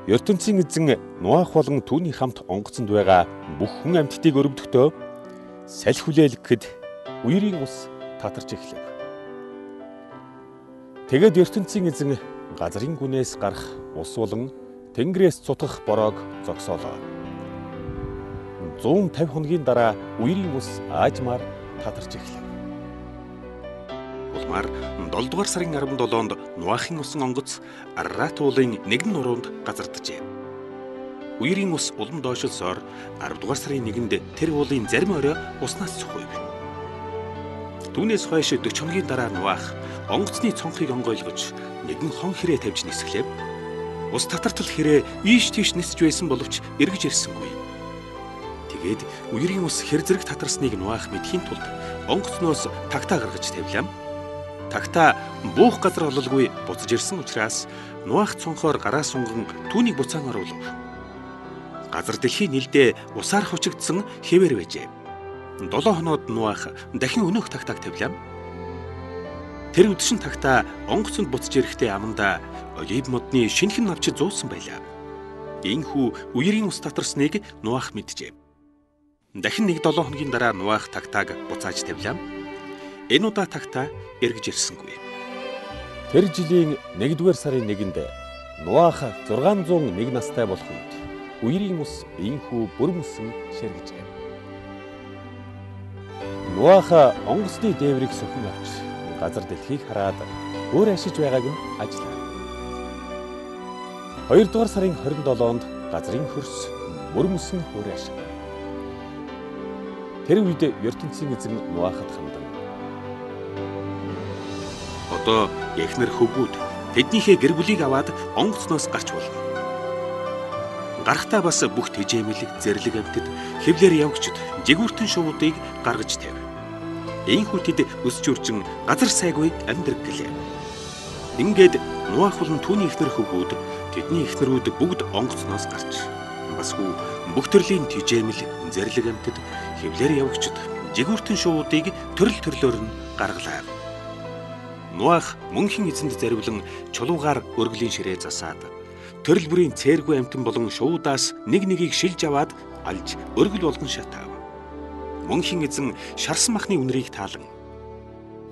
ертөнцийн эзэн Нуах болон түүний хамт онгоцонд байгаа бүх хүн амьтдыг өрөвдөхдөө салхи хүлээлгэхэд үерийн ус татарч эхлэв. Тэгээд ертөнцийн эзэн газрын гүнээс гарах ус болон тэнгэрээс цутгах бороог зогсоолоо. 150 хоногийн дараа үерийн ус аажмаар татарч эхлэв. Улмаар 7 дугаар сарын 17-нд Нуахын усан онгоц Арарат уулын нэгэн нуруунд газарджээ. Үерийн ус улам доошлосоор 10 дугаар сарын 1-нд тэр уулын зарим орой уснаас цохив. Түүнээс хойш 40 хоногийн дараа Нуах онгоцны цонхыг онгойлгож нэгэн хон хэрээ тавьж нисгэлээ. Ус татартал хэрээ ийш тийш нисэж байсан боловч эргэж ирсэнгүй. Тэгээд үерийн ус хэр зэрэг татарсныг Нуах мэдэхийн тулд онгоцноос тагтаа гаргаж тавилаа. Тагтаа буух газар ололгүй буцаж ирсэн учраас Нуах цонхоор гараа сунган түүнийг буцаан оруулав. Газар дэлхийн нилдээ усаар хучигдсан хэвээр байжээ. 7 хоноод Нуах дахин өнөөх тагтааг тавилаа. Тэр үдшин тагтаа онгоцонд буцаж ирэхдээ амандаа олив модны шинэхэн навч зуусан байлаа. Ийхүү үерийн ус татарсныг Нуах мэджээ. Дахин нэг 7 хоногийн дараа Нуах тагтааг буцааж тавилаа. Энэ удаа тагтаа эргэж ирсэнгүй. Тэр жилийн 1-р сарын 1-нд Нуах 601 настай болох үед үерийн ус ийхүү бүрмөсөн ширгэжээ. Нуах онгоцны дээврийг сөхөн авч газар дэлхийг хараад өөр ашиж байгааг нь ажиллав. 2-р сарын 27-нд газрын хөрс бүрмөсөн хөөрэй ашиг. Тэр үед ертөнцийн эзэн Нуахад хандан: Одоо эхнэр хөвгүүд тэднийхээ гэр бүлийг аваад онгоцноос гарч болно. Гарахтаа бас бүх тэжээмэл, зэрлэг амьтад, хэвлээр явгчид, жигүүртэн шувуудыг гаргаж тавь. Ийхүү тэд өсч үржин газар сайгүй амьдраг гэлээ. Ингээд Нуах болон түүний эхнэр хөвгүүд, тэдний эхнэрүүд бүгд онгоцноос гарч бас хүү бүх төрлийн тэжээмэл, зэрлэг амьтад, хэвлээр явгчид, жигүүртэн шувуудыг төрөл төрлөөр нь гаргалаа. Нуах мөнхийн эзэнд заривлан чулуугаар өргөлийн ширээ засаад төрөл бүрийн цээргүй амьтан болон шувуудаас нэг нэгийг шилж аваад алж өргөл болгон шатаав. Мөнхийн эзэн шарсан махны үнэрийг таалан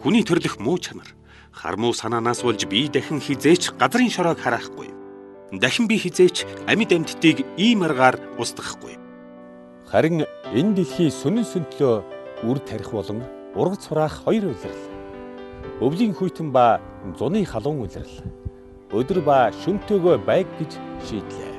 хүний төрлөх муу чанар, хар муу санаанаас болж би дахин хизээч газрын шороог хараахгүй. Дахин би хизээч амьд амьтдыг ийм аргаар устгахгүй. Харин энэ дэлхий сүнэн сүнтлөө үр тарих болон ургац хураах хоёр улирал. Өвлийн хүйтэн ба зуны халуун улирал. Өдөр ба шөнөтэйгөө байг гэж шийдлээ.